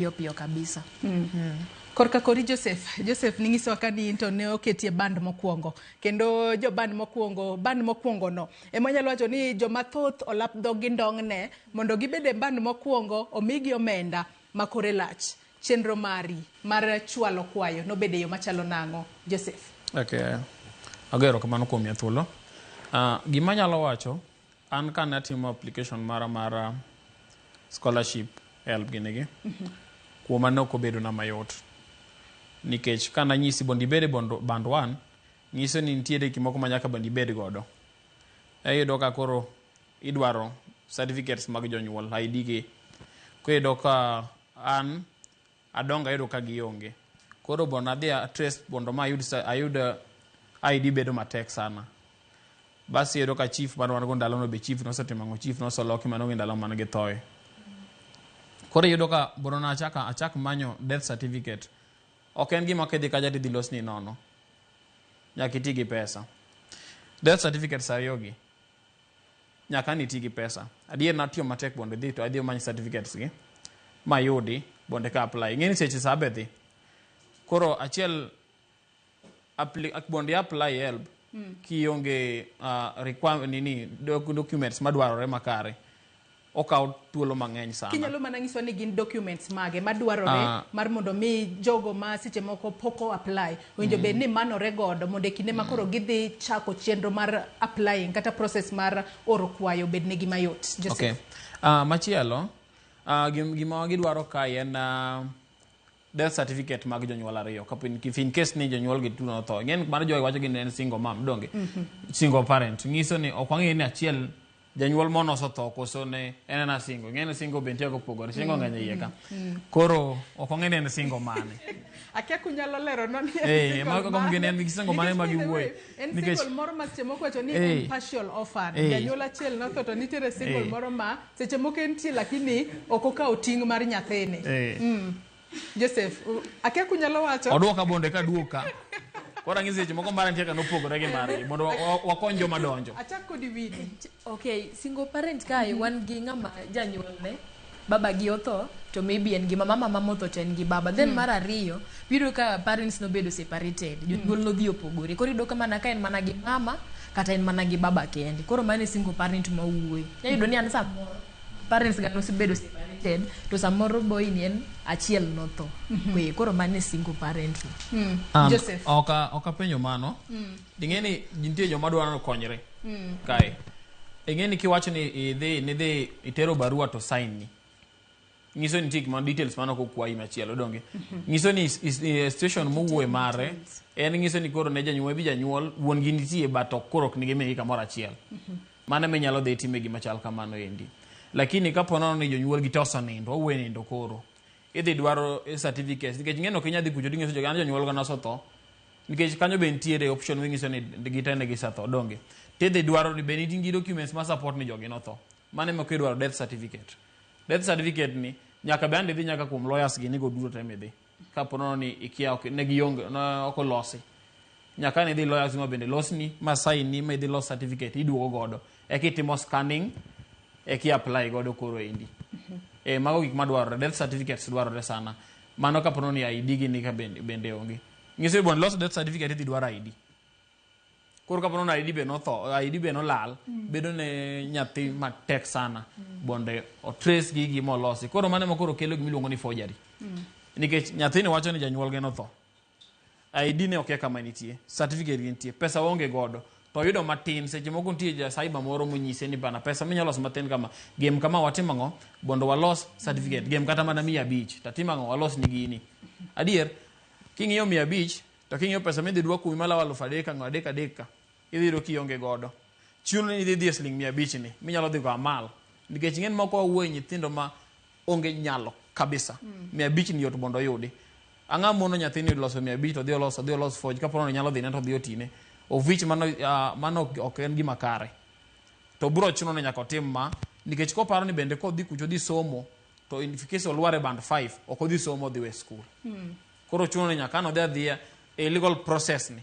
Piyo piyo kabisa. Korka kori Joseph, Joseph ninyisowa ka ni to ne oketie band mokwongo kendo jo band mokwongo band mokwongo no ema wanyalo wacho ni joma thoth olap dhog gi ndong'ne mondo gibed e band mokwongo omigi omenda ma kore lach. Chenro mari mar chwalo kwayo nobedo e yo machalo nang'o Joseph? Okay. Ago erokamano kuom miya thuolo. Gima anyalo wacho, an kane atimo application mara mar scholarship help gini gi, kuoma ne ok obedo na mayot. Nikech ka nanyisi mondo ibed e band one, nyiso ni nitiere gik moko ma nyaka bende ibed godo. Iyudo ka koro idwaro certificates mag jonyuol, ID gi. Koro iyudo ka an adongo ayudo ka gionge. Koro mondo adhi a trace mondo ma ayud ayud ID bedo matek sana. Bas iyudo ka chief mane wan go ndalono be chief nosetimo ang'o, chief nosoloki mano gi ndalo mane githoe. Koro iyudo ka mondo nachak achak manyo death certificate, ok en gima kidhi kacha tidhi losni nono. Nyaka iti gi pesa. Death certificates ariyo gi, nyaka an iti gi pesa. Adier natiyo matek mondo idhi to adhi amany certificates gi, mayudi mondo eka apply. Ing'e ni seche saa be dhi. Koro achiel mondo i apply HELB kionge require, nini, documents madwarore makare, okawo thuolo mang'eny sana. Kinyalo mana nyisowa ni gin documents mage madwarore mar mondo mi jogo ma seche moko pok o apply owinjo bed ni manore godo mondo e kinde ma koro gidhi chako chenro mar applying kata process mar oro kwayo obed negi mayot. Joseph. Okay. Machielo, gima gidwaro kae en death certificate mag jonyuol ariyo kapo if in case ni jonyuol gi tuno otho. Ing'e ni mar jogi wacho gi en single mom, donge? Single parent. Nyiso ni ok wang'eyo ni achiel janyuol mono osetho koso ne en ena single. Ing'e ni single be nitie kopogore. Single ng'eny e iye ka. Koro ok wang'e ni en single mane. Akia kunyalo lero no ni en single mago mane. gin en single mane ma Nikech by the giwuoye. way, en single moro ma seche moko wacho ni en partial orphan. Janyuol achiel notho to nitiere single moro ma seche moko entie lakini ok okawo ting' mar nyathini. Joseph, akia kunyalo wacho. Oduoka bonde ka duoka. Koro ang'isi seche moko mara nitie ka nopogore gi margi mondo wakony joma donjo. Achak kodi Winnie. Okay, single parent kae wan gi ng'ama janyuolne baba gi otho to maybe en gi mama, mama motho to en gi baba. Then mar ariyo, biro ka parents nobedo separated, jonyuol nodhi opogore. Koro iyudo ka mana ka en mana gi mama kata en mana gi baba kende. Koro mano e single parent ma wuoye. Inya yudo ni an samoro parents ga nosebedo separated to samoro boy ni en achiel notho. Mm Koro mano e single parent no. Joseph. Ok apenjo mano. Ing'e ni nitie joma dwaro ni okonyre kae. Ing'e ni kiwacho ni idhi nidhi itero barua to sign ni. Nyiso ni nitie gima details mano ok okwayi machielo donge. Nyiso ni situation mowuoye mare en nyiso ni koro ne janyuol bi janyuol wuon gi nitie but ok koro ok nigi min gi kamoro achiel. Mano ema inyalo dhi time gima chal kamano endi. Lakini kapo nono ni jonyuol gi to osenindo, wawuoye nindo koro. Idhi dwaro certificates nikech ing'e ni ok inyal dhi kucho tinyiso jogi an jonyuol ga nosetho. Nikech kanyo be nitiere option minyiso ni gite ne gisetho donge. Tidhi dwaro ni be in gi documents ma support ni jogi notho. Mano ema kidwaro death certificate. Death certificate ni nyaka be idhi nyaka kuom lawyers gi nigo duto te midhi. Kapo nono ni ikia ok ne gionge ok olosi. Nyaka ne idhi lawyers ma bende losni ma sign ni ma idhi los certificate iduogo godo. Eka itimo scanning eka i apply godo koro endi. Mago gik madwarore. Death certificates dwarore sana. Mano kapo nono ni ID gi ni ka bende, bende onge. Nyiso ni mondo ilos death certificate idhi dwaro ID. Koro kapo nono ID be notho, ID be nolal, bedo ne nyathi matek sana mondo o trace gigi molosi. Koro mano ema koro kelo gima iluongo ni forgery. Nikech nyathini wacho ni janyuolgi notho. ID ne okia kama nitie, certificate gi nitie, pesa oonge godo. To oyudo matin, seche moko nitie ja cyber moro monyise ni bana pesa minyalo loso matin kama, gem kama watim ang'o mondo walos certificate, gem kata mana 500, tatim ang'o walos ni gini. Adier, king'iyo 500 to king'iyo pesa midhi dwok kuomi malawo 3000 ang'o adek adek ka, idhi yudo kionge godo. Chuno ni idhi dhi e siling 500 ni, minyalo dhi go amal. Nikech ing'e ni moko wawuoye nyithindo ma onge nyalo kabisa. 500 ni yot mondo oyudi. Ang'a mono nyathini loso 500 to odhi olos odhi olos forge kapo ni nyalo dhine to odhi otine. Of which mano, mano ok en gima kare. To bro chuno ni nyaka otim ma nikech koparo ni bende kodhi kucho odhi somo to in case olwar e band 5 ok odhi somo odhi we school. Koro chuno ni nyaka an odhi adhiya e legal process ni.